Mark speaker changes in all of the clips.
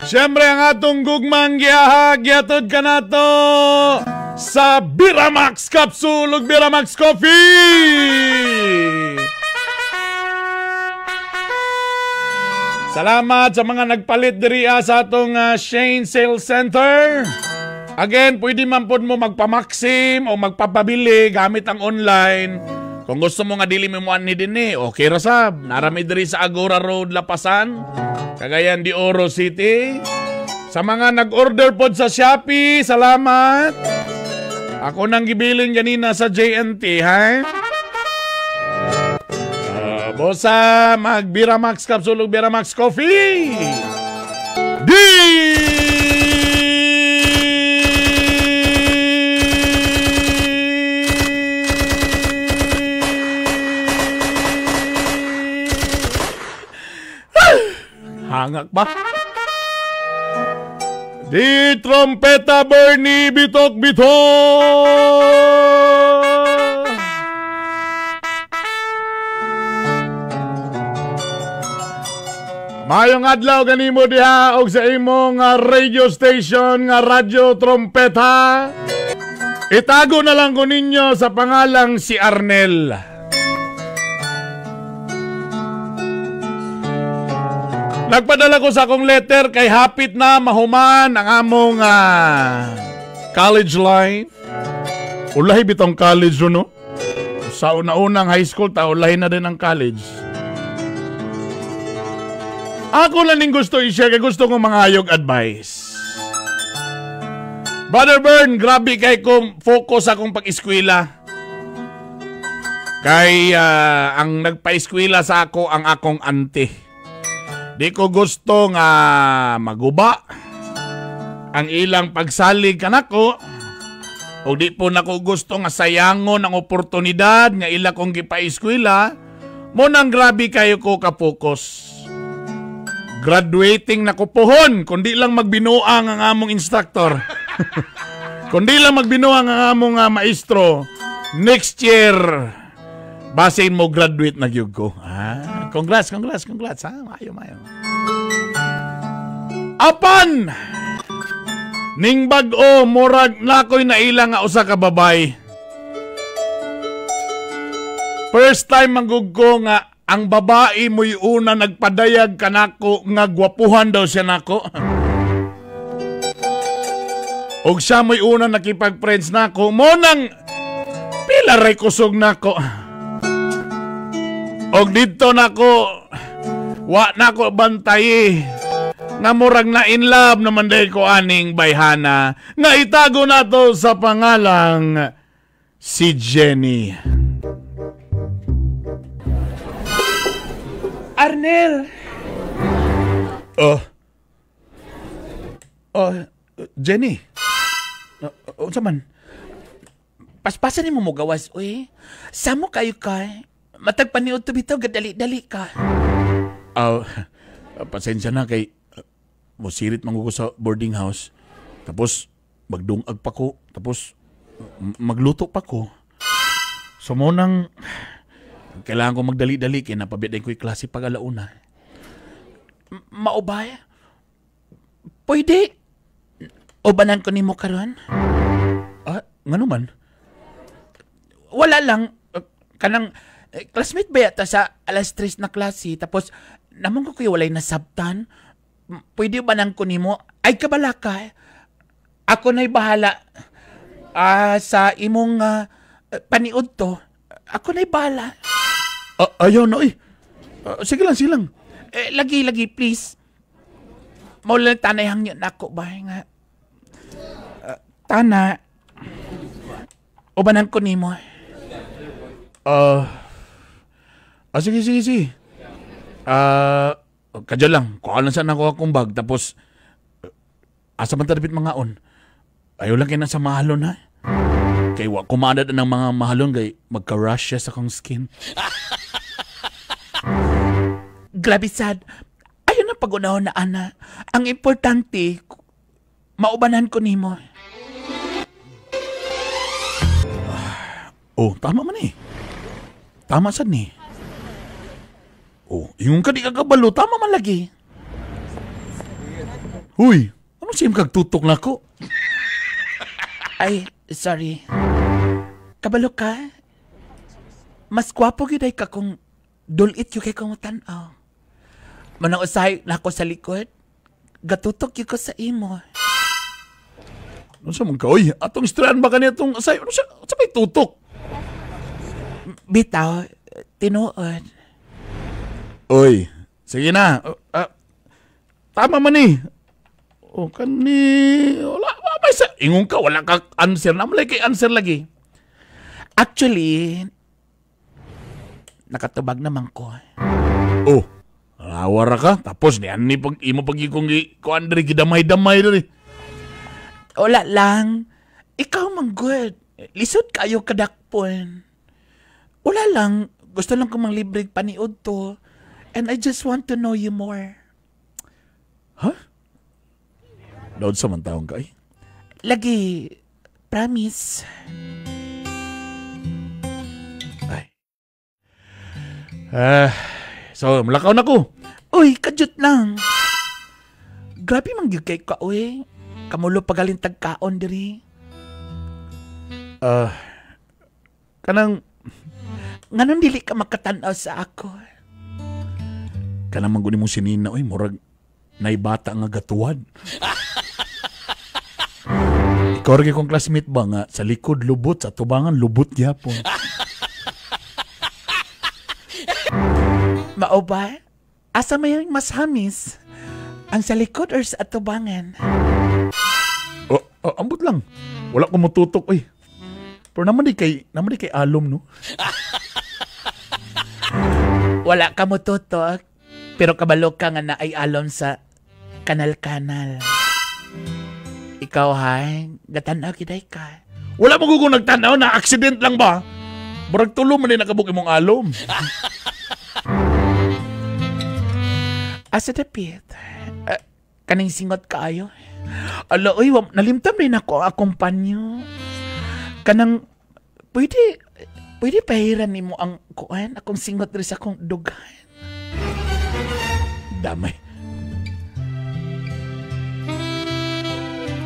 Speaker 1: Siyempre ang atong gugmang giyahag, gihatod ka nato sa Biramax Capsule ug Biramax Coffee! Salamat sa mga nagpalit diriya sa atong Shane Sales Center. Again, pwede man pod mo magpamaxim o magpapabili gamit ang online. Kung gusto mo nga dili mo ni dinhi, okay ra sab. Narami diri sa Agora Road, Lapasan, Cagayan de Oro City. Sa mga nag-order pod sa Shopee, salamat. Ako nang gibilin ganina sa JNT, ha? Bosa, mag Biramax Capsule ug Biramax Coffee. Di hangak ba? Di trompeta Bernie Bitok Bitok. Mayong adlaw kanimo diha og sa imong radio station nga Radyo Trompeta. Itago na lang ko ninyo sa pangalang si Arnel. Nagpadala ko sa akong letter kay hapit na mahuman ang among college life. Ulahi bitong college, no? Sa una-unang high school, ta ulahi na din ang college. Ako lang ning gusto i-share kay gusto kong mangayog advice. Brother Bern, grabe kay kong focus akong pag-eskwela. Kay ang nagpa-eskwela sa ako ang akong auntie. Di ko gusto nga maguba ang ilang pagsalig kanako. O di po nako gusto nga sayangon ang oportunidad nga ila kong gipa-eskwela. Mo nang grabe kayo ko ka-focus. Graduating na ko pohon, kundi lang magbinuang ang among instructor. Kundi lang magbinuang ang among maestro. Next year, basin mo graduate na gyud ko. Ah, congrats, congrats, congrats. Ha? Mayo, mayo. Apan! Ning bag-o, murag nakoy naila nga usa ka babay. First time manggug ko nga ang babae mo'y una nagpadayag kanako nga gwapuhan daw siya nako. Og siya mo'y una nakipag-friends nako. Mo nang pila ray kusog nako. Og dito nako, wa nako bantayi. Nga murag na in love naman day ko aning bayhana. Nga itago nato sa pangalang si Jenny.
Speaker 2: Arnel!
Speaker 1: Oh. Oh, Jenny. Unsa man?
Speaker 2: Paspasan nimo mo gawas, uy. Samo kayo ka. Matag paniud to bitaw gadali-dali ka.
Speaker 1: Pasensya na kay mosirit man ko sa boarding house. Tapos magdungag pa ko, tapos magluto pa ko. So mo nang kailangan ko magdali-dali kay napabiday ko yung klase pag alauna.
Speaker 2: Maubay? Pwede. Ubanan ko nimo karon?
Speaker 1: Ah, ngano man?
Speaker 2: Wala lang. Kanang classmate ba yata sa 3:00 na klase? Tapos namang ko kayo walay nasabtan. Pwede ubanan ko nimo? Ay, kabala ka. Ako na'y bahala sa imong paniud to. Ako na'y bahala.
Speaker 1: Ayaw na, eh. Sige lang, sige lang.
Speaker 2: Eh, lagi, lagi, please. Maulan tanay hangyo na ako ba? Nga. Tana, ubanan ko nimo.
Speaker 1: Sige, sige, sige. Kadyo lang, kuha lang saan ako akong bag. Tapos, asa man tarapit mga on. Ayaw lang kayo na sa mahalon, ha? Kay wa kumaanad ng mga mahalon kay magka-rush siya sa kong skin.
Speaker 2: Grabe sad. Ayun ang pag-unahon na ana. Ang importante, maubanan ko nimo.
Speaker 1: Oh, tama man eh. Tama sad ni. Oh, yung ka di ka kabalo, tama man lagi. Huy, ano siyam kag tutok nako?
Speaker 2: Ay, sorry. Kabalo ka? Mas gwapo gyud ay ka kung dulit yung kay kong tan-aw. Manang usahay nako sa likod, gatutok gyud ko sa imo.
Speaker 1: Ano sa mong ka? Uy, atong istoryan ba kaniya itong asay? Ano sa may tutok?
Speaker 2: Bitaw, tinuod.
Speaker 1: Uy, sige na. Tama man eh. O, kani... Wala, may sa... Ingon ka, wala ka answer. Namalay kay answer lagi.
Speaker 2: Actually, nakatubag naman ko.
Speaker 1: Oh, rawara ka. Tapos, niyan ni pag, imo pag ikong kuan diri, gidamay-damay diri.
Speaker 2: Wala lang. Ikaw man good. Lisod kayo kadakpon. Wala lang. Gusto lang ko mang libre paniod to. And I just want to know you more.
Speaker 1: Ha? Daod sa man taong ka eh.
Speaker 2: Lagi, promise.
Speaker 1: Ay. So, mulakaw na ko.
Speaker 2: Uy, kadyot lang. Grabe man gyud kay ka, uy. Kamulo pagaling tagkaon diri.
Speaker 1: Kanang
Speaker 2: nganong dili ka makatan-aw sa ako?
Speaker 1: Kanang mangguni mo si Nina, uy, murag naibata nga gatuan. Ikaw rin kong classmate ba nga sa likod lubot, sa tubangan lubot gyapon.
Speaker 2: Mao ba? Asa may mas hamis? Ang sa likod or sa atubangan?
Speaker 1: Oh, ambot lang. Wala ko mututok, uy. Pero naman di kay alom, no?
Speaker 2: Wala ka mututok, pero kabalo ka nga na ay alom sa kanal-kanal. Ikaw, ha? Gatanaw kiday ka.
Speaker 1: Wala mo kung nagtanaw na accident lang ba? Barag tulo man din nakabuk imong alom.
Speaker 2: Asa dapit? Kaning singot kaayo. Ala, uy, nalimtan rin ako akong panyo. Kanang, pwede pahiran nimo ang kuan, akong singot rin sa akong dugan.
Speaker 1: Damay.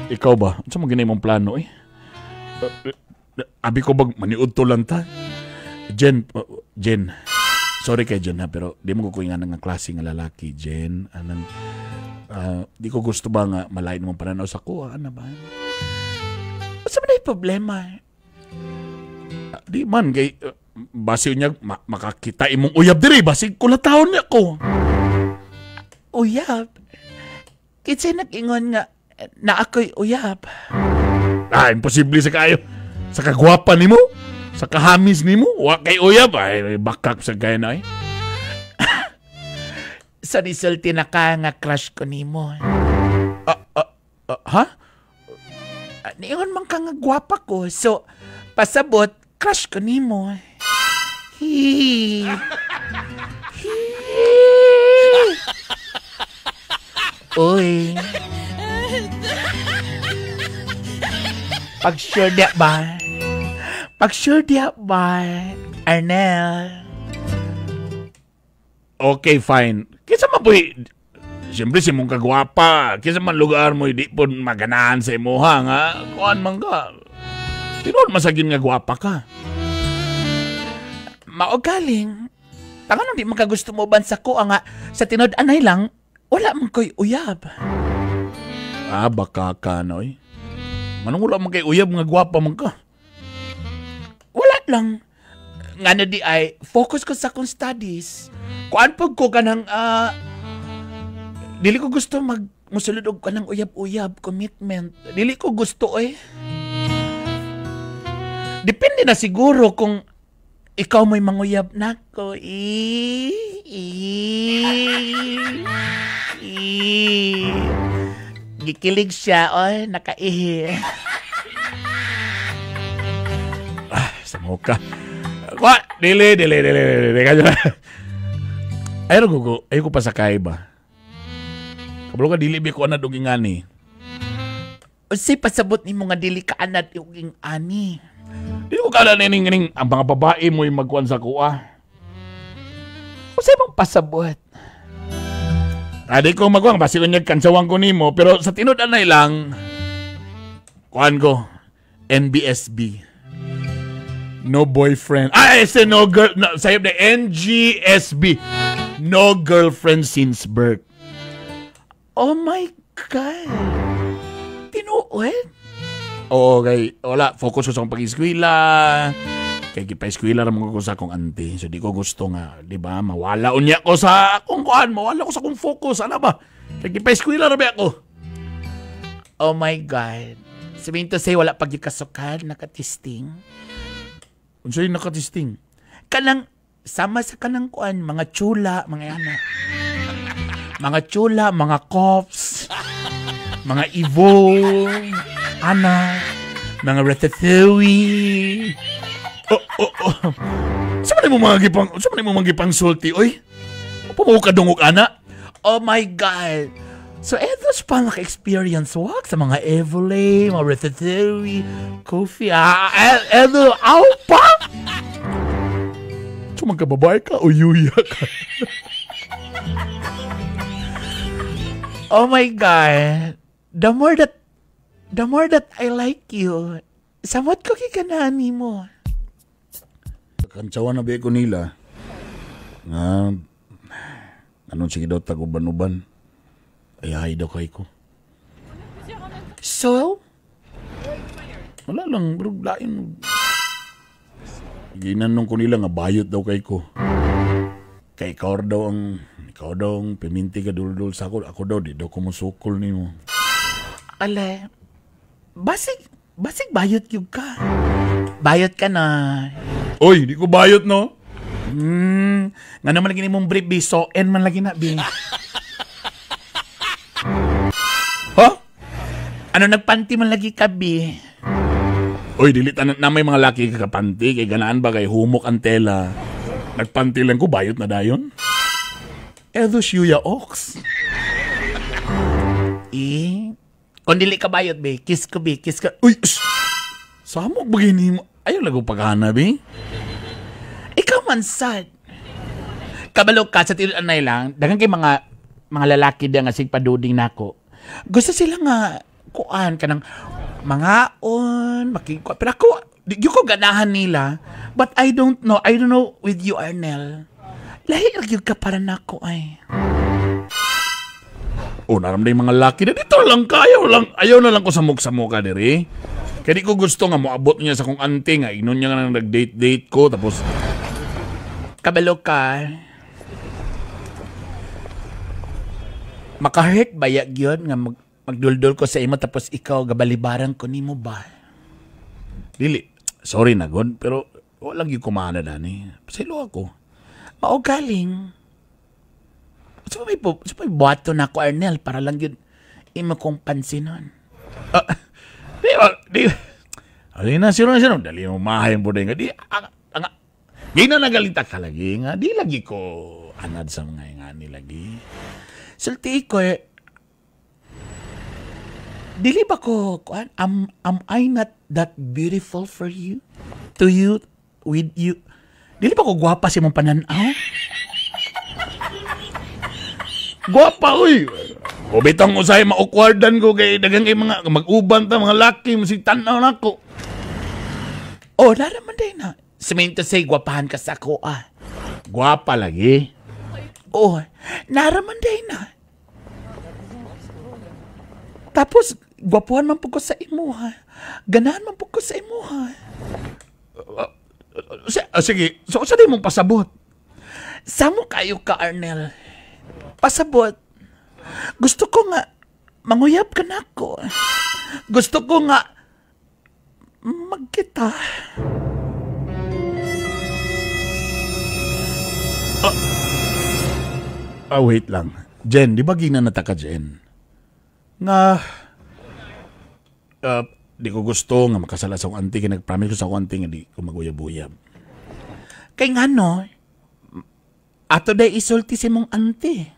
Speaker 1: Ikaw ba? Ano sa mga ginay mong plano eh? Abi ko bag maniud to lang ta? Jen, sorry kay Jen ha, pero di mo ko kuingan nga klase nga lalaki, Jen. Anang, di ko gusto ba nga malain mong pananaw sa kuha, ano ba?
Speaker 2: Sa man ay problema?
Speaker 1: Di man, kay, basi niya, makakita imong uyab diri, basi kulatahon niya ko.
Speaker 2: Uyab? Kinsay nag-ingon nga na ako'y uyab.
Speaker 1: Ah, imposible sa kayo. Sa kagwapa nimo, sa kahamis nimo, wa kay uyab. Ay, bakak sa kaya na eh.
Speaker 2: Sa resulti na ka nga crush ko nimo.
Speaker 1: Ha?
Speaker 2: Niingon man ka nga gwapa ko. So, pasabot, crush ko nimo. Hi. Hi. Uy. Pag-sure diya ba? Pag-sure diya ba, Arnel?
Speaker 1: Okay, fine. Kisa man po'y, siyempre si mong kagwapa. Kisa man lugar mo, hindi po maganahan sa imuha nga. Kuan man ka. Tinuod masagin nga gwapa ka.
Speaker 2: Maugaling. Tanga nung di man kagusto mo ban sa ko, nga sa tinud anay lang, wala man ko'y uyab.
Speaker 1: Ah, baka ka, noy. Manong wala man kay uyab nga gwapa man ka?
Speaker 2: Wala lang. Nga na di ay, focus ko sa akong studies. Kuan pag ko kanang, dili ko gusto mag musulod og kanang uyab-uyab, commitment. Dili ko gusto eh. Depende na siguro kung ikaw mo'y manguyab nako. Gikilig siya, oy, nakaihi.
Speaker 1: Ah, sa muka. Kwa, dili. Kaya ayaw ko pasakay ba? Kabalo ka, dili bi ko anad og ingani.
Speaker 2: Unsay pasabot nimo nga dili ka anad og ingani?
Speaker 1: Dili ko kaala ning ang mga babae mo'y magkuan sa kuha.
Speaker 2: Unsay mong pasabot?
Speaker 1: Adi ko magwang, basi ko niya kansawan ko nimo, pero sa tinud anay lang, kuan ko, NBSB. No boyfriend. Ah, I say no girl, no, sayop na NGSB. No girlfriend since birth.
Speaker 2: Oh my God. Tinuod?
Speaker 1: Oo, kay wala, focus ko sa akong pag-eskwela. Kay gipa-eskwela ra man ko sa akong auntie. So di ko gusto nga, di ba, mawala unya ko sa akong kuan, mawala ko sa akong focus, ana ba? Kay gipa-eskwela ra ba ako?
Speaker 2: Oh my God. Sabihin to say, wala pag kasukan, nakatisting.
Speaker 1: Unsay nakatisting?
Speaker 2: Kanang, sama sa kanang kuan, mga chula, mga ana. Mga chula, mga coughs, mga Evo, ana, mga ratatouille.
Speaker 1: Oh. Sa man mo mga gipang sulti, oy? Upo mo ka dungog ana?
Speaker 2: Oh my God. So, etos pa naka-experience wak sa mga Evole, mga ratatouille, coffee, eto, aw pa!
Speaker 1: So, magkababae ka o yuya ka?
Speaker 2: Oh my God. The more that I like you, samot ko kikanani mo.
Speaker 1: Kantsawa na ba ko nila? Nga, anong sige daw tag-uban-uban? Ayahay daw kay ko.
Speaker 2: So?
Speaker 1: Wala lang, bro, lain. Ginanong ko nila nga bayot daw kay ko. Kay ikaw daw ang piminti ka duldul sa ako. Ako daw, di daw kumusukol nimo.
Speaker 2: Ale, basig bayot yun ka. Bayot ka na.
Speaker 1: Oy, di ko bayot, no?
Speaker 2: Nga naman lagi ni mong brief, bi. So, N man lagi na, bi.
Speaker 1: Ha?
Speaker 2: Ano, nagpanti man lagi ka, bi?
Speaker 1: Oy, dili tanan na may mga laki kakapanti. Kay ganaan ba kay humok ang tela. Nagpanti lang ko, bayot na dayon. Edo siyuya ox.
Speaker 2: Eh, kung dili ka bayot, bi, kiss ko, bi, kiss ko.
Speaker 1: Uy, shh! Samok ba gini mo? Ayaw lang ko paghana, bi.
Speaker 2: Ikaw man, sad. Kabalo ka sa tinuanay lang, daghang kay mga lalaki diya nga sigpaduding nako. Gusto sila nga, kuan, kanang mangaon, makikuan. Pero ako, di ko ganahan nila. But I don't know with you, Arnel. Lahi lang ka para nako ay.
Speaker 1: Oh, naramday mga laki na dito lang ka. Ayaw na lang ko samok-samoka diri. Kaya di ko gusto nga moabot niya sa kong ante nga. Inon niya nga nang nag-date-date ko. Tapos,
Speaker 2: kabalo ka. Makahurt ba yun nga magduldul ko sa imo tapos ikaw gabalibaran ko nimo ba?
Speaker 1: Dili. Sorry na, God. Pero walang yung kumana dani. Pasilo ako.
Speaker 2: Maugaling. So may buhato na ako, Arnel, para lang yun imo kong pansinon.
Speaker 1: Di. Alin na, sino. Dali mo mahay ang buday nga. Di, di na nagalita ka lagi nga. Di lagi ko anad sa mga nga ni lagi.
Speaker 2: Sulti ko, dili ba ko, kuan, am I not that beautiful for you? To you? With you? Dili ba ko gwapa sa imong pananaw?
Speaker 1: Gwapa, uy! O bitong usay, ma-awkwardan ko kay daghang kay mga mag-uban ta, mga laki, masig tanaw nako.
Speaker 2: Oh, naraman din na. Siminto say, gwapahan ka sa ako, ah.
Speaker 1: Gwapa lagi?
Speaker 2: Oh, naraman din na. Tapos, gwapuhan man po ko sa imuha. Ganahan man po ko sa imuha.
Speaker 1: Sige, so sa di mong pasabot?
Speaker 2: Samo kayo ka, Arnel. Pasabot. Gusto ko nga, manguyab ka na ako. Gusto ko nga, magkita.
Speaker 1: Wait lang. Jen, di ba ginanata ka, Jen? Nga, di ko gusto nga makasala sa akong auntie, kaya nag-promise ko sa akong auntie nga di ko maguyab-uyab.
Speaker 2: Kay nga no, ato day isulti si mong auntie.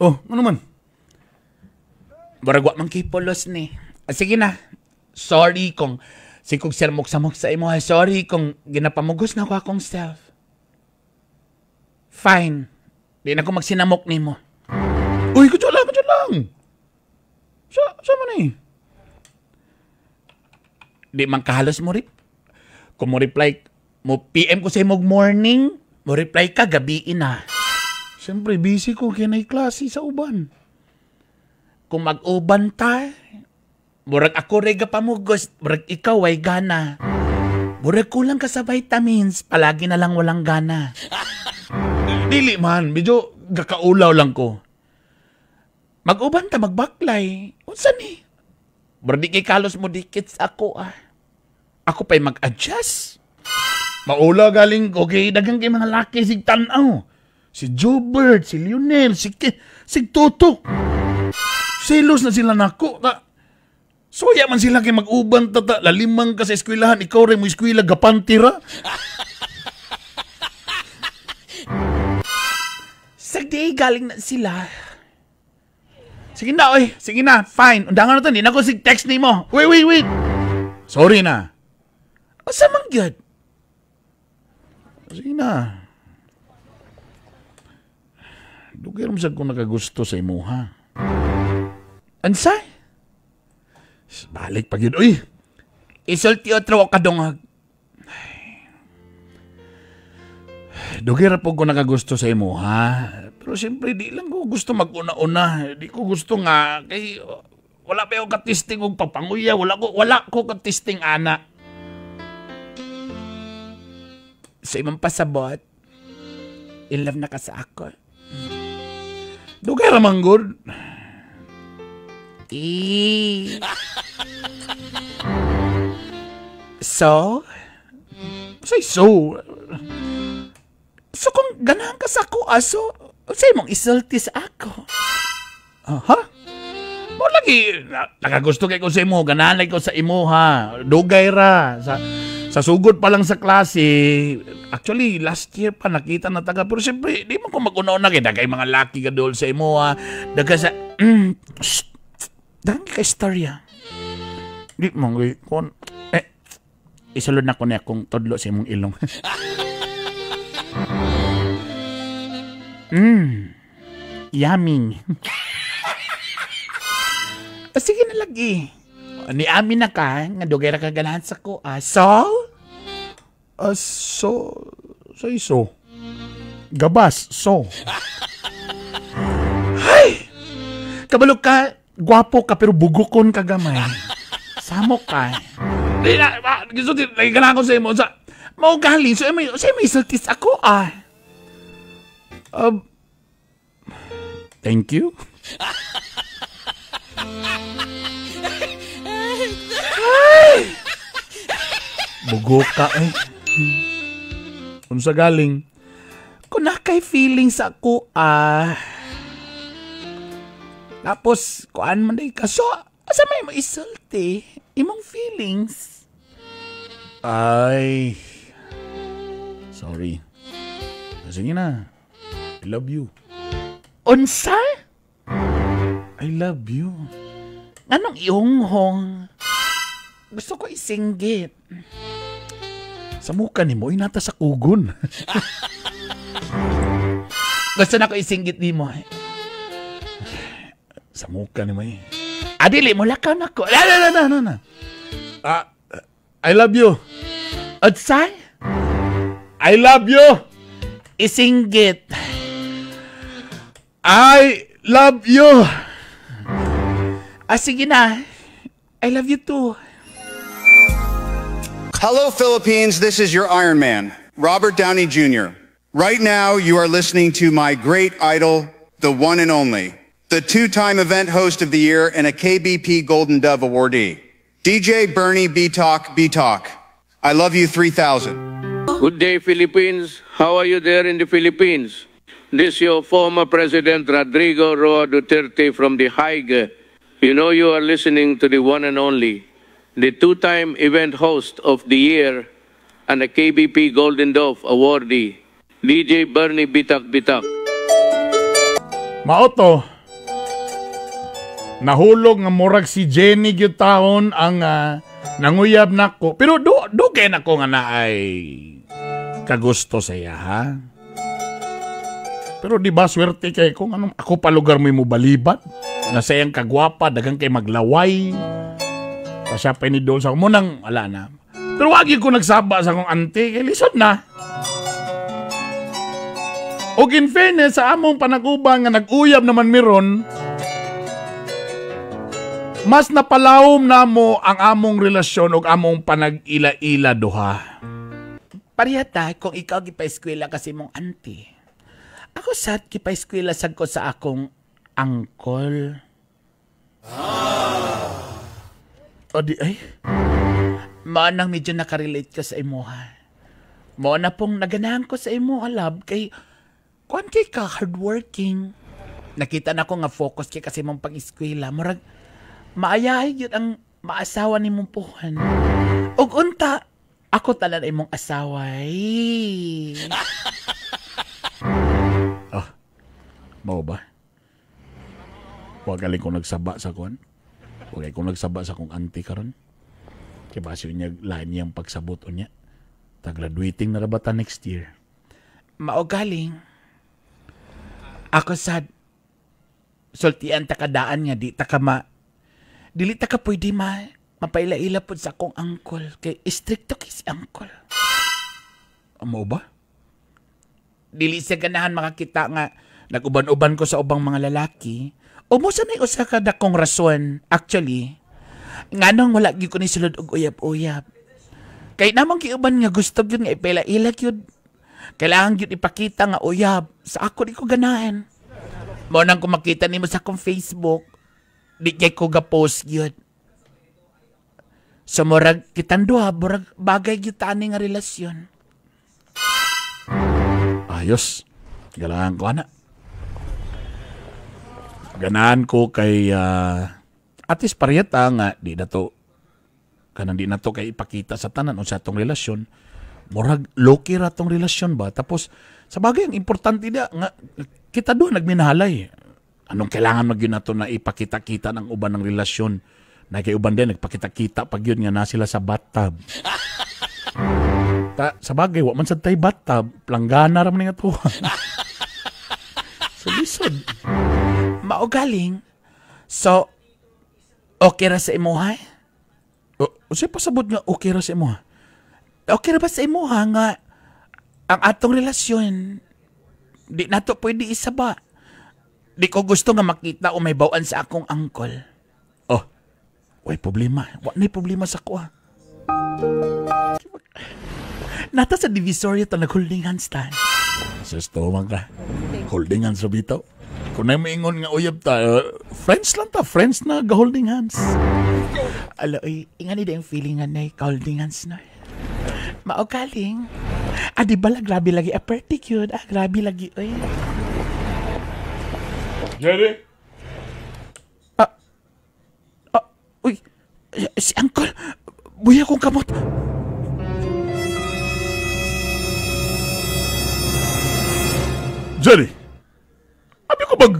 Speaker 1: Oh, ano man?
Speaker 2: Baragwa man kay polos ni. Sige na. Sorry kung sikog sermok-samok sa imo. Sorry kung ginapamugos na ako akong self. Fine. Di na ko magsinamok nimo.
Speaker 1: Uy, kutyo lang, kutyo lang. Sa man eh?
Speaker 2: Di man kahalos mo rip. Kung mo reply, mo PM ko sa imong morning, mo reply ka gabi na.
Speaker 1: Siyempre, busy ko kay nay klase sa uban.
Speaker 2: Kung mag-uban ta, murag ako rega pamugos, murag ikaw ay gana. Murag kulang ka sa vitamins, palagi na lang walang gana.
Speaker 1: Dili man, medyo gakaulaw lang ko.
Speaker 2: Mag-uban ta, magbaklay. Unsa ni? Murag di kay kalos mo dikit sa ako ah. Ako pa'y mag-adjust.
Speaker 1: Maula galing ko kay daghang kay mga laki sig tan-aw. Si Jobert, si Lionel, si Toto. Selos na sila nako. Ta. Soya man sila kay mag-uban ta, ta. Lalimang ka sa eskwelahan, ikaw rin mo eskwela, gapantira.
Speaker 2: Sagdi galing na sila. Sige na, oy. Sige na, fine. Undangan na to, hindi na ko sig text nimo.
Speaker 1: Wait, wait, wait. Sorry na.
Speaker 2: Unsa man gyud?
Speaker 1: Sige na. Dugay ra man sad ko nakagusto sa imuha.
Speaker 2: Unsa?
Speaker 1: Balik pa gyud, oy.
Speaker 2: Isulti otro ka dungag.
Speaker 1: Dugay ra po ko nakagusto sa imuha. Pero siyempre, di lang ko gusto mag-una-una. Di ko gusto nga, kay wala pa yung katisting og papanguya. Wala ko katisting, ana.
Speaker 2: Sa imong pasabot, in love na ka sa ako.
Speaker 1: Dugay ra man gud.
Speaker 2: So?
Speaker 1: Say so.
Speaker 2: So kung ganahan ka sa ako, aso, unsay imong isulti sa ako?
Speaker 1: Aha? Mo lagi, nakagusto kay ko sa imo, ganahan ko sa imo ha. Dugay ra. Sa sugod pa lang sa klase, actually, last year pa nakita na taga. Pero siyempre, di mo ko mag-una-una kay dagay mga laki ka dool sa imo ha. Daga sa,
Speaker 2: dagay ka istorya.
Speaker 1: Di mo, kon,
Speaker 2: isulod na ko na akong tudlo sa imong ilong. Yummy. Sige na lagi. Ni amin na ka, nga dugay ra ka ganahan sa ko. So?
Speaker 1: So, so iso. Gabas, so.
Speaker 2: Ay! Kabalo ka, gwapo ka, pero bugukon ka gamay. Samo ka.
Speaker 1: Di na, gusto di, lagi ganahan ko sa imo. Sa,
Speaker 2: maugali, so may sultis ako, ah.
Speaker 1: Thank you.
Speaker 2: Ay!
Speaker 1: Bugo ka eh. Unsa galing?
Speaker 2: Kung nakay feelings ako ah. Tapos, kuan man day ka. So, asa may maisulti? Imong feelings.
Speaker 1: Ay. Sorry. Sige na. I love you.
Speaker 2: Unsa?
Speaker 1: I love you.
Speaker 2: Anong iyonghong? Gusto ko isinggit.
Speaker 1: Sa muka ni mo, inata sa kugon.
Speaker 2: Gusto na ko isinggit ni mo.
Speaker 1: Sa muka ni mo eh.
Speaker 2: Adili, mula ka na ko.
Speaker 1: Na, na, na, na, na. I love you.
Speaker 2: Unsa?
Speaker 1: I love you.
Speaker 2: Isinggit.
Speaker 1: I love you.
Speaker 2: Ah, sige na. I love you too.
Speaker 3: Hello, Philippines. This is your Iron Man, Robert Downey Jr. Right now, you are listening to my great idol, the one and only, the two-time event host of the year and a KBP Golden Dove awardee, DJ Bernie Bitok Bitok. I love you 3,000.
Speaker 4: Good day, Philippines. How are you there in the Philippines? This is your former President Rodrigo Roa Duterte from The Hague. You know you are listening to the one and only, the two-time event host of the year and a KBP Golden Dove awardee, DJ Bernie Bitak Bitak.
Speaker 1: Maoto, nahulog nga murag si Jenny gyud taon ang nanguyab nako. Pero dugay nako nga naay kagusto sa iya, ha? Pero di ba swerte kay kung anong ako pa lugar mo mo balibad? Nasa iyang kagwapa, dagang kay maglaway. Pa siya pa ni Dol sa mo nang ala na. Pero wag ko nagsaba sa akong auntie, kay lisod na. Og in fairness, sa among panag-uban nga nag-uyab naman miron, mas napalawom na mo ang among relasyon og among panag-ila-ila duha.
Speaker 2: Parehata kung ikaw gipa-eskwela kasi mong auntie. Ako sad gipa-eskwela sad ko sa akong angkol.
Speaker 1: O di ay?
Speaker 2: Mao nang medyo nakarelate ko sa imuha. Mao na pong naganahan ko sa imuha, love, kay kuan kay ka hardworking. Nakita na ko nga focus kay kasi mong pag-eskwela. Murag maayahay yun ang maasawa ni mong puhan. Og unta, ako talan imong asawa.
Speaker 1: Ah, mao ba? Wa galing ko nagsaba sa kuan. Wa galing ko nagsaba sa kong auntie karon. Kay basi niya lain niyang pagsabot unya. Ta graduating na ra ba ta next year?
Speaker 2: Mao galing. Ako sad sultian ta kadaan nga di ta ka ma dili ta ka pwede ma mapaila-ila pod sa akong angkol kay istrikto kay si angkol.
Speaker 1: Mao ba?
Speaker 2: Dili siya ganahan makakita nga nag-uban-uban ko sa ubang mga lalaki. O mo sa nay usa ka dakong rason actually nganong wala gyud ko ni sulod og uyab-uyab. Kay namang giuban nga gusto gyud nga ipaila-ila gyud. Kailangan gyud ipakita nga uyab sa ako di ko ganahan. Mao nang kung makita nimo sa akong Facebook, di kay ko ga-post gyud. So murag kitang duha, murag bagay gyud tani nga relasyon.
Speaker 1: Ayos. Ganahan ko ana. Ganahan ko kay at least parehata nga di na to kanang di na to kay ipakita sa tanan unsa atong relasyon. Murag low-key ra tong relasyon ba? Tapos sa bagay ang importante na nga kita doon nagminahalay. Anong kailangan magyun nato na ipakita-kita ng uban ng relasyon? Na kay uban din nagpakita-kita pag yun nga na sila sa bathtub. Ta, sa bagay wa man sad tay bathtub, planggana ra man nga tuwa. So lisod.
Speaker 2: Mao galing. So okay ra sa imuha?
Speaker 1: O siya pasabot nga okay ra sa imuha?
Speaker 2: Okay ra ba sa imuha nga ang atong relasyon di nato pwede isaba? Di ko gusto nga makita o may bawaan sa akong angkol.
Speaker 1: Oh, way problema. Wa nay problema sa kuha.
Speaker 2: Nata sa Divisoria ta nag-holding hands ta.
Speaker 1: Sus, man ka. Holding hands sa bitaw. Kung na maingon nga uyab ta, friends lang ta. Friends na ga-holding hands.
Speaker 2: Alo, oy, ingani da yung feeling nga na holding hands na. Mao galing. Ah, di ba la, grabe lagi. Ah, pretty cute. Ah, grabe lagi. Oy.
Speaker 1: Jerry?
Speaker 2: Uy, si Uncle. Buya kong kamot.
Speaker 1: Jerry, abi ko bag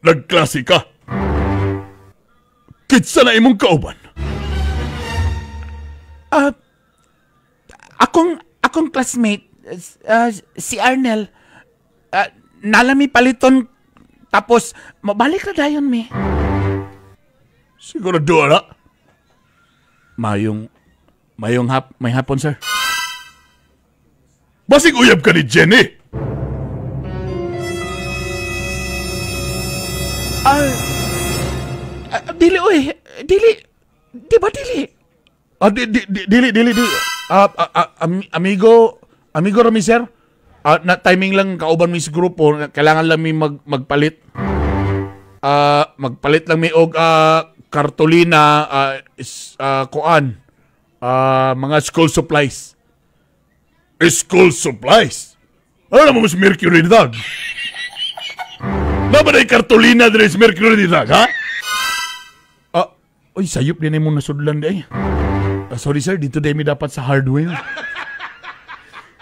Speaker 1: nagklase ka? Kitsa na imong kauban?
Speaker 2: Akong classmate, si Arnel, nalami paliton, tapos mabalik na dayon mi.
Speaker 1: Siguro doon na. May hapon, sir. Basig uyab ka ni Jenny.
Speaker 2: Dili, oy. Dili. Di ba dili?
Speaker 1: Dili. Amigo rami, sir. Na timing lang kauban mi sa grupo, kailangan lang mi magpalit. Magpalit lang mi og kartolina, kuan, mga school supplies. School supplies? Ano naman mas Mercury Drug? Naman ay kartolina din sa Mercury Drug, ha? Uy, sayop din mo nasudlan di ay. Sorry sir, dito din mi dapat sa hardware.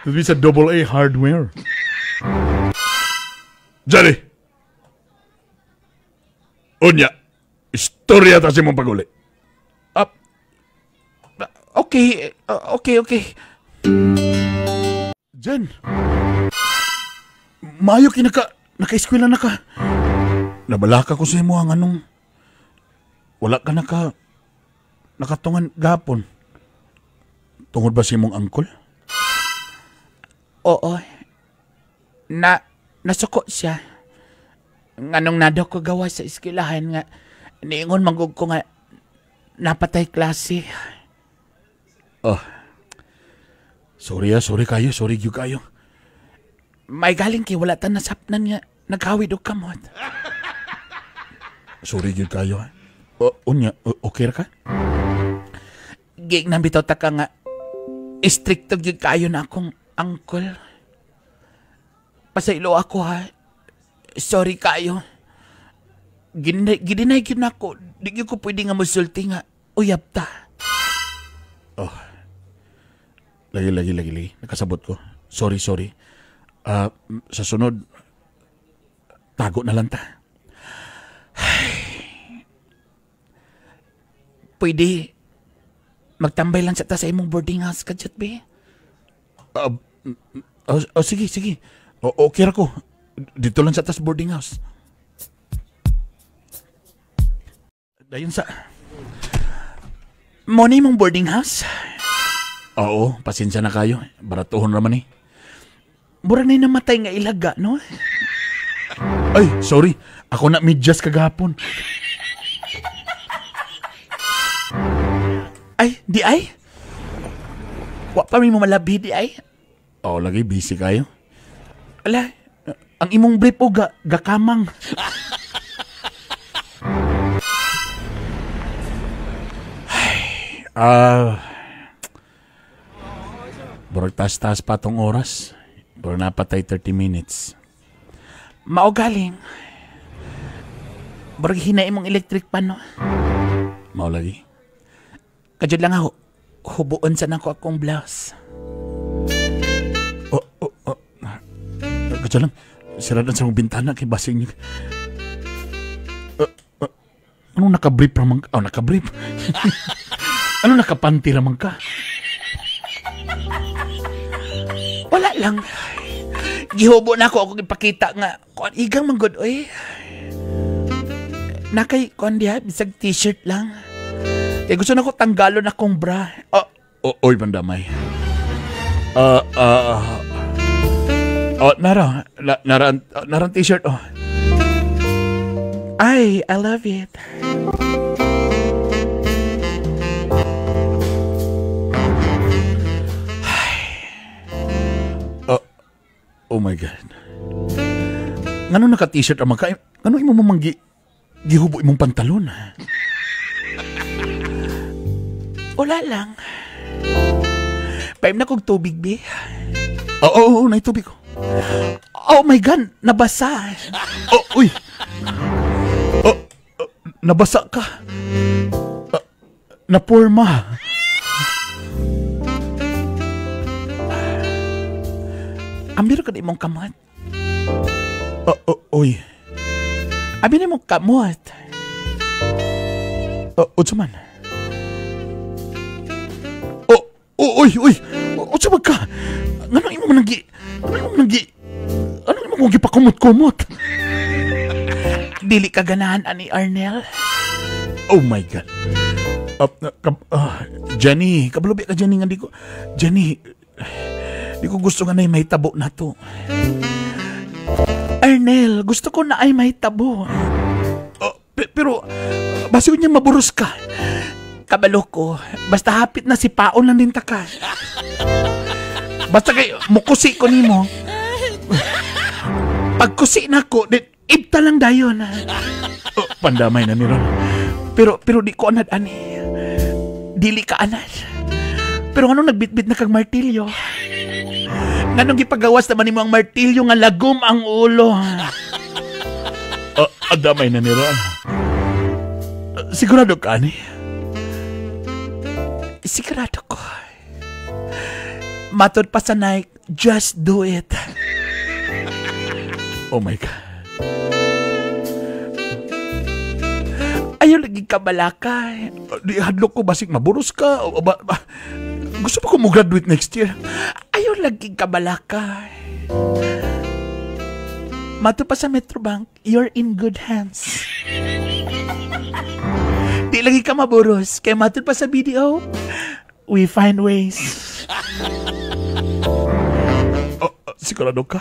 Speaker 1: Dito sa double A hardware. Jerry! Unya, istorya ta si mong paguli.
Speaker 2: Okay, okay.
Speaker 1: Jen, Maayo kinaka naka-eskwela na ka. Nabalaka ko sa imo ang anong wala ka nakatungan gapon. Tungod ba sa imong angkol?
Speaker 2: Oo. Nasuko siya. Nganong nadaw ko gawa sa eskwelahan nga niingon manggug ko nga napatay klase.
Speaker 1: Oh. Sorry ah, sorry kayo, sorry gyud kayo.
Speaker 2: May galing kay wala ta nasapnan nga naghawid og kamot.
Speaker 1: Sorry gyud kayo. O, unya, okay ra ka?
Speaker 2: Gig nang bitaw ta ka nga istrikto gyud kayo na akong angkol. Pasaylo ako ha. Sorry kayo. Gidinay gyud nako. Di gyud ko pwede nga musulti nga uyab ta.
Speaker 1: Oh. Lagi. Nakasabot ko. Sorry. Sa sunod, tago na lang ta.
Speaker 2: Pwede magtambay lang sa ta sa imong boarding house kadyot, be.
Speaker 1: Sige. Okay ra ko. Dito lang sa tas boarding house. Dayon sa...
Speaker 2: Mo ni imong boarding house?
Speaker 1: Oo, pasensya na kayo. Baratuhon raman eh.
Speaker 2: Mura na'y namatay nga ilaga, no?
Speaker 1: Ay, sorry. Ako na medyas kagahapon.
Speaker 2: Ay, di ay? Wa pa mi mo malabi, di ay?
Speaker 1: Oo, lagi busy kayo.
Speaker 2: Ala, ang imong brief o gakamang.
Speaker 1: Ay, burag tas-tas pa tong oras. Burag napatay 30 minutes.
Speaker 2: Mao galing. Burag hina imong electric pan, no?
Speaker 1: Mao lagi.
Speaker 2: Kadyod lang ako. Hubuon sa nako akong blouse.
Speaker 1: Oh. Kadyod lang. Siradan sa mong bintana kay basing niyo. Anong nakabrief ramang ka? Oh, nakabrief. Anong nakapanti ramang ka?
Speaker 2: Wala lang. Gihubo na ako ipakita nga. Kuan igang manggod, oy. Nakay, kuan diha, bisag t-shirt lang. Kaya gusto na ko tanggalon akong bra.
Speaker 1: Oh, oy, bandamay. Nara. Nara ang t-shirt, oh.
Speaker 2: Ay, I love it.
Speaker 1: Oh my God. Ngano naka-t-shirt ang magka? Ngano imo mamang gihubo imong pantalon?
Speaker 2: Wala lang. Paim na kog tubig, bi.
Speaker 1: Oo, naay tubig ko.
Speaker 2: Oh my God, nabasa.
Speaker 1: Oh, uy. Oh, nabasa ka. Napurma.
Speaker 2: Ambiro ka na imong kamot.
Speaker 1: Uy.
Speaker 2: Abi na imong kamot.
Speaker 1: Unsa man? Uy. Unsa man ka? Ngano imo man ano imo kong gipakumot-kumot?
Speaker 2: Dili ka ganahan ani Arnel.
Speaker 1: Oh my God. Jenny, kabalo ka Jenny nga di ko. Jenny, di ko gusto nga na may tabo na to.
Speaker 2: Arnel, gusto ko na ay may tabo.
Speaker 1: Pero, basi niya maburos ka.
Speaker 2: Kabalo ko, basta hapit na si Paon lang din taka.
Speaker 1: Basta kay, mukusi ko nimo.
Speaker 2: Pagkusi na ko, ibta lang dayon.
Speaker 1: Oh, pandamay na ni Ron.
Speaker 2: Pero di ko anad ani. Dili ka anad. Pero anong nagbitbit na kag martilyo? Nganong gipagawas naman nimo ang martilyo nga lagom ang ulo?
Speaker 1: Adamay na ni Ron. Sigurado ka ani?
Speaker 2: Sigurado ko. Matod pa sa Nike, just do it.
Speaker 1: Oh my God.
Speaker 2: Ayaw lagi kabalaka.
Speaker 1: Di hadlok ko basig maburos ka. Gusto pa ko mo graduate next year.
Speaker 2: Ayaw lagi kabalaka. Mato pa sa Metrobank, you're in good hands. Di lagi ka maburos. Kaya mato pa sa BDO, we find ways.
Speaker 1: Oh, sigurado ka.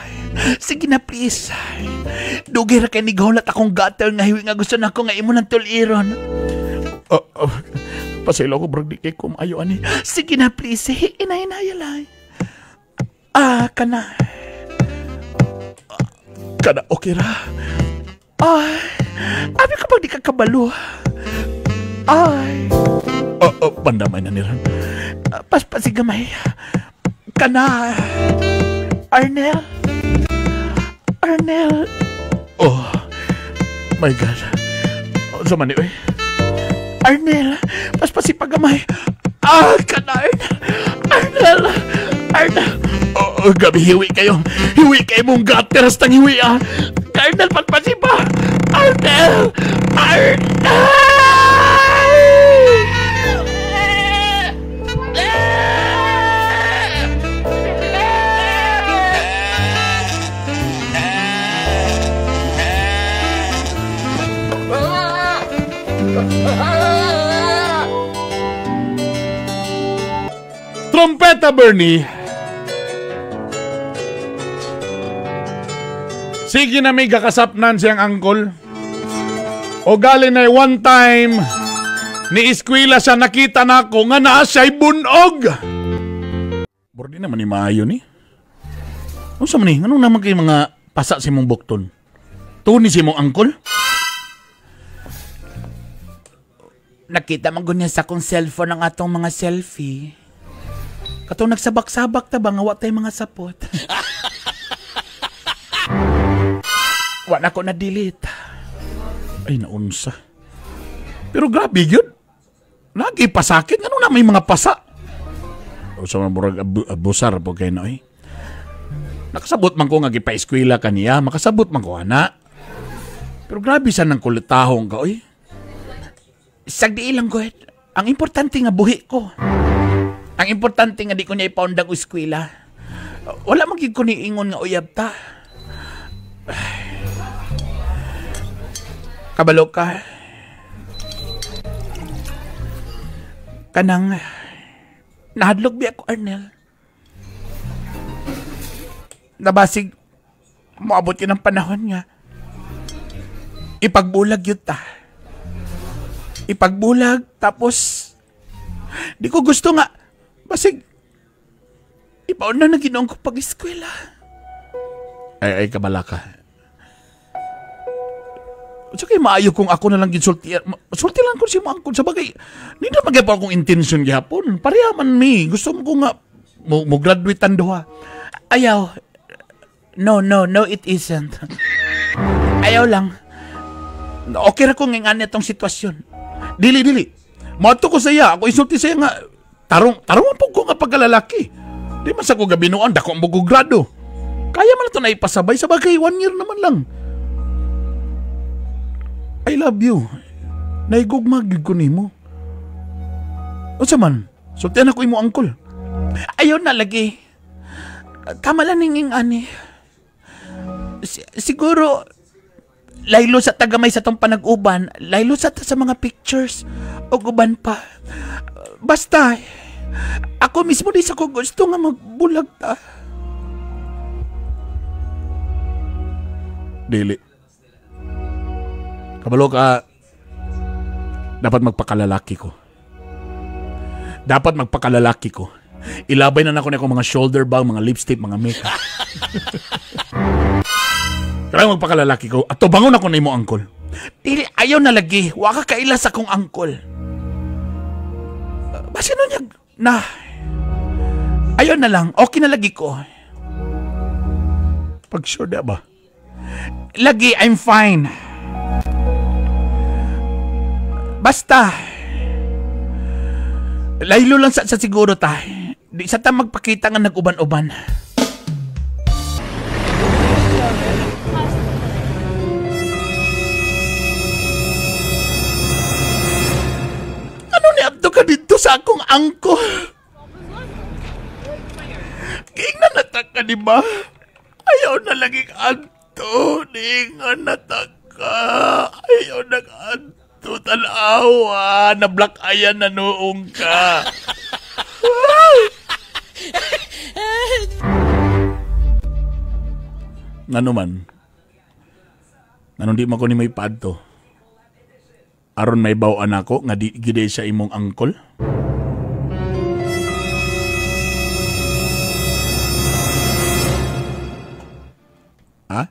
Speaker 2: Sige na, please. Dugay ra kay nighulat akong gutter nga hiwi nga gusto na ako nga imo ng tuliron.
Speaker 1: Oh, pasaylo ko, brag di kay kumayo ani.
Speaker 2: Sige na, please. Inay-inay. Ah, kana.
Speaker 1: Kana, okay ra.
Speaker 2: Ay, abi ka pag di ka kabalo. Ay.
Speaker 1: Oh, pandamay na niran.
Speaker 2: Paspasigamay. Kana. Arnel. Arnel.
Speaker 1: Oh, my God. Oh, sa mani, oy.
Speaker 2: Arnel, paspasipagamay. Ah, kana, Arnel. Arnel. Arnel.
Speaker 1: Oh, gabi, hiwi kayo. Hiwi kayo mong gutter hastang hiwi, ah.
Speaker 2: Arnel, paspasipa. Arnel. Arnel.
Speaker 1: Trompeta, Bernie. Sige na may kakasapnan siyang angkol. O gali na one time, ni eskwela siya nakita na ako nga naa siya'y bunog. Bordi naman ni maayo ni. Unsa man ni? Anong naman kay mga pasa si mong bukton? Tuni si mong angkol?
Speaker 2: Nakita man gunya sa akong cellphone ang atong mga selfie. Katong nagsabak-sabak ta ba nga wa tay mga sapot. Wa na ko na-delete.
Speaker 1: Ay, naunsa. Pero grabe yun. Lagi pasakit. Ano na may mga pasa? O sa mga murag abusar po kayo na eh. Nakasabot man ko nga gipa-eskwela ka niya. Makasabot man ko, ana. Pero grabe sa nang kulitahong ka, oy.
Speaker 2: Sagdi lang ko. Ang importante nga buhi ko. Ang importante nga di ko niya ipaundang eskwela. Wala man gid ko niingon nga uyab ta. Kabalo ka. Kanang nahadlok biya ko, Arnel. Nabasig moabot yun ang panahon nga. Ipagbulag yun ta. Ipagbulag tapos di ko gusto nga basig ipauna na ginoong ko pag-eskwela.
Speaker 1: Ay, kabala ka. So kay maayo kung ako na lang ginsulti. Sulti lang ko si mo angkol. Sa bagay, hindi na magyapon akong intention gihapon. Pareha man mi. Gusto mo ko nga mo graduate tan duha.
Speaker 2: Ayaw. No, it isn't. Ayaw lang. Okay ra ko nga itong sitwasyon.
Speaker 1: Dili. Moadto ko sa iya. Ako isulti sa iya nga tarong po ko nga pagkalalaki. Di man sa ko gabinuan, dako ang bugo grado. Kaya man ito na ipasabay. Sa bagay, 1 year naman lang. I love you. Naigugma gyud ko nimo. Unsa man? Sultian ako imo angkol.
Speaker 2: Ayaw na lagi. Tama lang ning ani. Siguro laylo sa tagamay sa tong panag-uban, laylo sa ta sa mga pictures o uban pa. Basta ako mismo di sa ko gusto nga magbulag ta.
Speaker 1: Dili. Kabalo ka, dapat magpakalalaki ko. Dapat magpakalalaki ko. Ilabay na nako na akong mga shoulder bag, mga lipstick, mga makeup. Kailangan magpakalalaki ko. At bangon ako na imo angkol.
Speaker 2: Dili, ayaw na lagi. Wa ka kaila sa akong angkol. Basta nun niya, na. Ayaw na lang. Okay na lagi ko.
Speaker 1: Pag sure na ba?
Speaker 2: Lagi, I'm fine. Basta, laylo lang sa siguro ta. Di sa ta magpakita nga nag-uban-uban. Ano ni abdo ka dito sa akong angkol? Kingnan na ta ka, di ba? Ayaw na lagi anto.
Speaker 1: nag-adto, ningan nataka. Ayaw nag-adto, tanawa. Na-black ayan na noong ka. Ngano man, nganong di man ko ni may paadto? Aron may bawaan ako nga di gid siya imong angkol? Ha?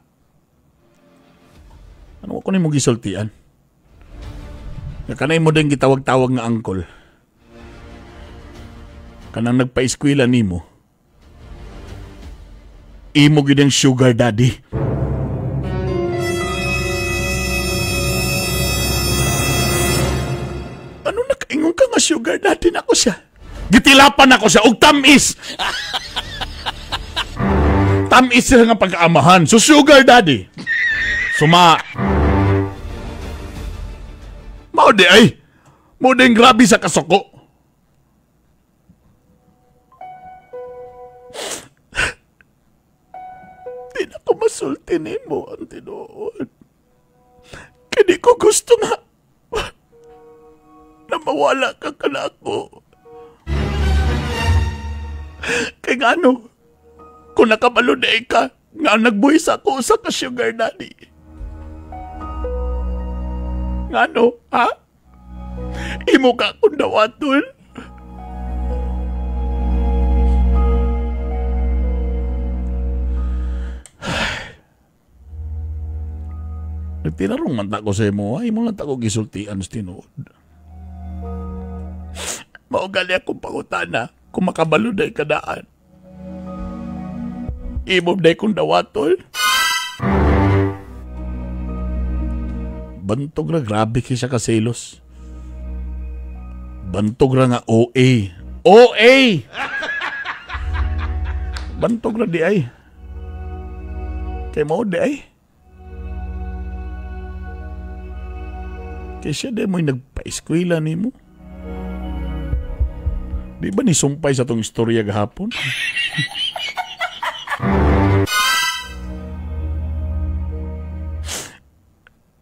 Speaker 1: Ano ko ni mo gisultian? Nga kanay mo din gitawag-tawag nga angkol. Kanang nagpa-eskwela nimo. Imo gid ang sugar daddy. Ano nakaingon ka nga sugar daddy nako siya? Gitilapan ako siya og tamis. Tamis sila nga pag-aamahan. So sugar daddy. Suma. Mao di ay. Mao di grabe sa kasuko. Di na ko masulti nimo ang tinuod. Kaya di ko gusto nga na mawala ka kanako. Kaya nga ano, kung nakabalo na ka, nga nagbuhis ako sa ka-sugar daddy. Nga ano, ha? Imo ka akong dawaton. Nagtinarong man ta ko sa imo, ay mo lang ta ko gisultian sa tinuod. Maugali akong pangutana kung makabalo na kadaan. Imo na kong dawatol. Bantog ra, grabe kay siya kaselos. Bantog ra nga OA. OA! Bantog ra di ay. Kay mo di ay. Kay siya di mo'y nagpa-eskwela ni mo. Di ba nisumpay sa tong istorya gahapon?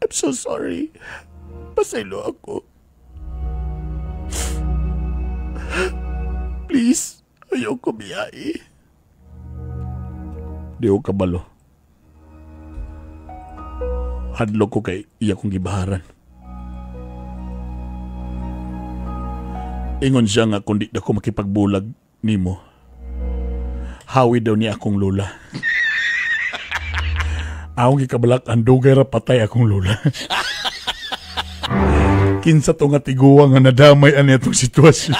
Speaker 1: I'm so sorry. Pasaylo ako. Please, ayoko biyai. Di ko kabalo. Hadlok ko kay iya kong gibaharan. Ingon siya nga kundi na ko makipagbulag nimo. Hawi daw niya akong lula. Akong gikabalak, ang dugay ra patay akong lula. Kinsa to nga tiguwa nga nadamay ani atong sitwasyon.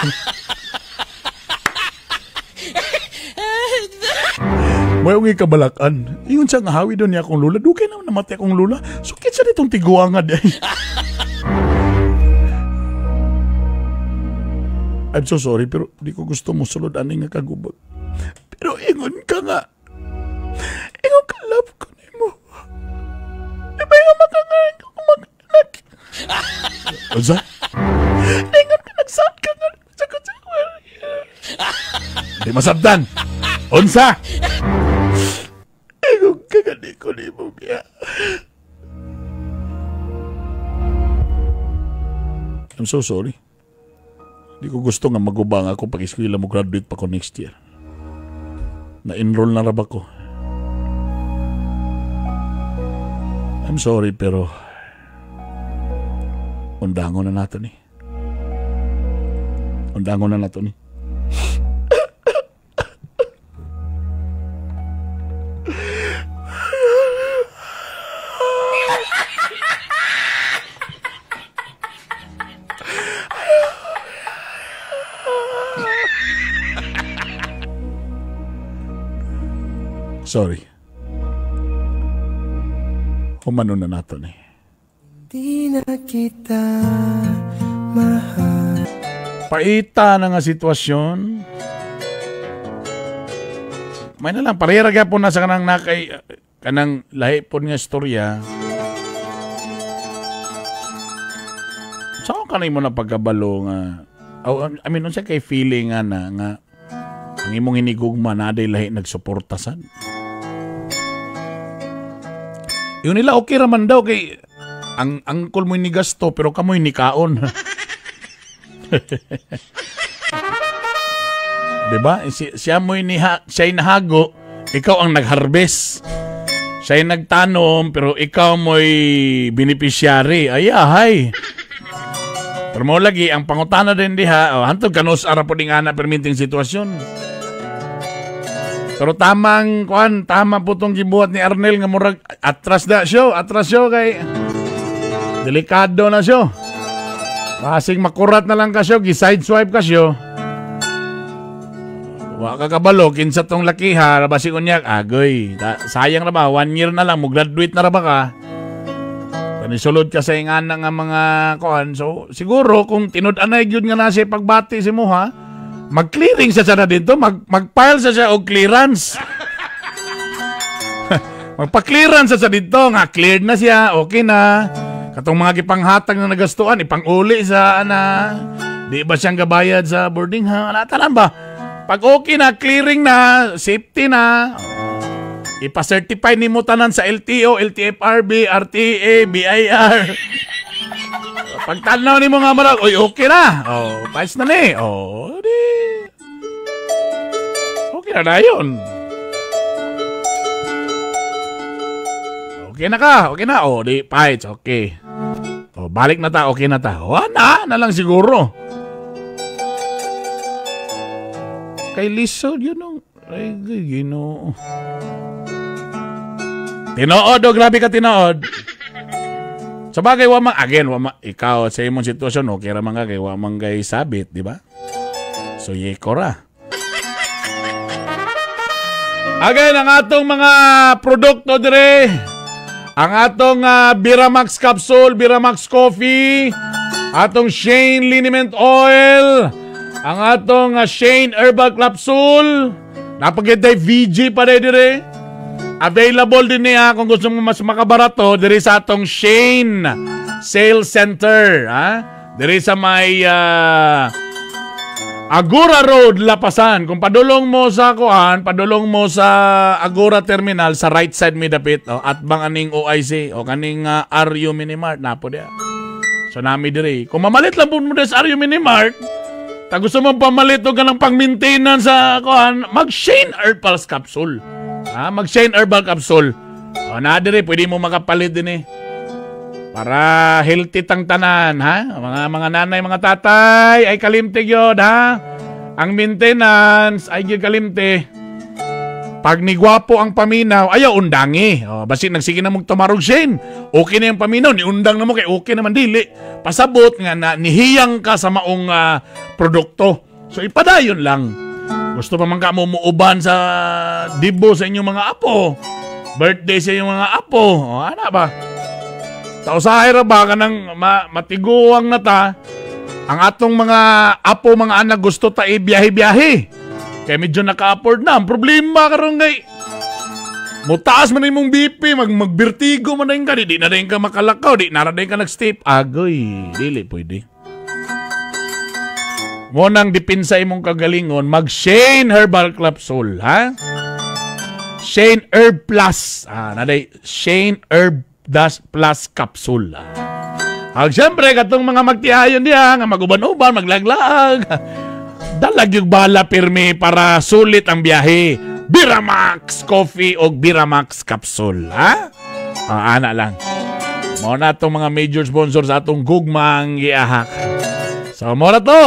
Speaker 1: May akong gikabalakan. Ingon siya nga hawi daw niya akong lula. Dugay na namatay akong lula. So kinsa ditong tiguwa nga di. I'm so sorry, pero di ko gusto mo sulod ani nga kagubag. Pero ingon ka nga. Ingon ka, love ko nimo. Di ba yung makangain ko kumakanak? Unsa? Ingon ka, nagsad ka nga. Di masabdan. Unsa? Ingon ka nga, di ko nimo biya. I'm so sorry. Di ko gusto nga magubang ako pag eskwela mo, graduate pa ko next year. Na-enroll na raba ko. I'm sorry pero undangon na nato ni. Undangon na nato ni. Sorry. Humano na nato ni.
Speaker 5: Di na kita mahal.
Speaker 1: Paita na nga sitwasyon. May na lang, parehara gyapon na sa kanang nakay, kanang lahi po nga istorya. Saan kanay mo na pagkabalo nga, oh, I mean, unsa kay feeling nga na, nga, ang imong hinigugma na aday lahi nagsuporta sad. Yun nila okay raman daw kay ang angkol mo'y ni gasto pero kamoy ni kaon. Diba? Siya mo'y siya'y nahago, ikaw ang nagharvest. Siya'y nagtanom pero ikaw mo'y beneficiary. Ay, ahay. Pero mo lagi, ang pangutana din diha, oh, hantod kanus ara po ding ana perminting sitwasyon. Pero tamang kuan, tama po tong gibuhat ni Arnel nga murag atras na siya, atras siya kay delikado na siya. Basig makurat na lang ka siya, gi-side swipe ka siya. Wa ka kabalo kinsa tong lakiha, basig unya agoy. Sayang ra ba, 1 year na lang mo graduate na ra ba ka? Panisulod ka sa ingana nga mga kuan. So siguro kung tinud-anay gyud nga na siya pagbati si mo ha, mag-clearing sa siya na dito, mag-file sa siya og clearance. Magpa-clearance sa siya dito, nga cleared na siya, okay na. Katong mga gipanghatag na nagastuan, ipang-uli sa ana. Di ba siyang gabayad sa boarding ha? Ana, tanan ba? Pag okay na, clearing na, safety na, ipa-certify nimo tanan sa LTO, LTFRB, RTA, BIR. Pagtanaw ni mo nga marag, oy, okay na. Oh, pass na ni. Oh, di. Okay na na yun. Okay na ka, okay na. Oh, di, fights, okay. Oh, balik na ta, okay na ta. Oh, na lang siguro. Kay lisod yun nung, ay, Ginoo. Tinuod, oh, grabe ka tinuod. Sa bagay, wamang, again, wamang, ikaw sa imong sitwasyon, okay ra man ka, kay wamang kay sabit, di ba? So, yeko ra. Again, ang atong mga produkto dire, ang atong Biramax Capsule, Biramax Coffee, atong Shane Liniment Oil, ang atong Shane Herbal Capsule, napagitay VG pa dire. Available din niya kung gusto mo mas makabarato diri sa atong Shane Sales Center, ha? Diri sa may Agora Road, Lapasan. Kung padulong mo sa kuan, padulong mo sa Agora Terminal sa right side mi dapit, oh, at bang aning OIC o kaning RU Minimart napo diya. So nami diri. Kung mamalit lang po mo sa RU Minimart, ta gusto mo pamalit og kanang pang-maintenance sa kuan, mag Shane Herbal Capsule. Ha, mag Shane Herbal Capsule. O na dire, pwede mo makapalit din eh. Para healthy tang tanan, ha? Mga nanay, mga tatay, ay kalimti yun, ha? Ang maintenance ay gyud kalimti. Pag nigwapo ang paminaw, ayaw undangi. O, basi nagsige na mong tumarog, Shane. Okay na yung paminaw, niundang na mo kay okay naman dili. Pasabot nga na nihiyang ka sa maong produkto. So ipadayon lang. Gusto pa man ka mo muuban sa dibo sa inyong mga apo. Birthday sa inyong mga apo. O, ana ba? Tausahay ra ba ka ng matiguang na ta, ang atong mga apo, mga anak gusto ta ibiyahe-biyahe. Kaya medyo naka-afford na. Ang problema karon kay mutaas man imong BP, magbirtigo man na ka, di na rin ka makalakaw, di na rin ka nag-step. Agoy, dili pwede. Mo nang dipinsa imong kagalingon, mag Shane Herbal Capsule, ha? Shane Herb Plus. Ah, naday Shane Herb Dash Plus Capsule. Ah. Siyempre, katong mga magtiayon diha, nga maguban-uban, maglaglag. Dalag yung bala pirmi para sulit ang biyahe. Biramax Coffee o Biramax Capsule, ha? Ah, ana lang. Mo na itong mga major sponsors sa atong gugmang giahak. So, mo na to.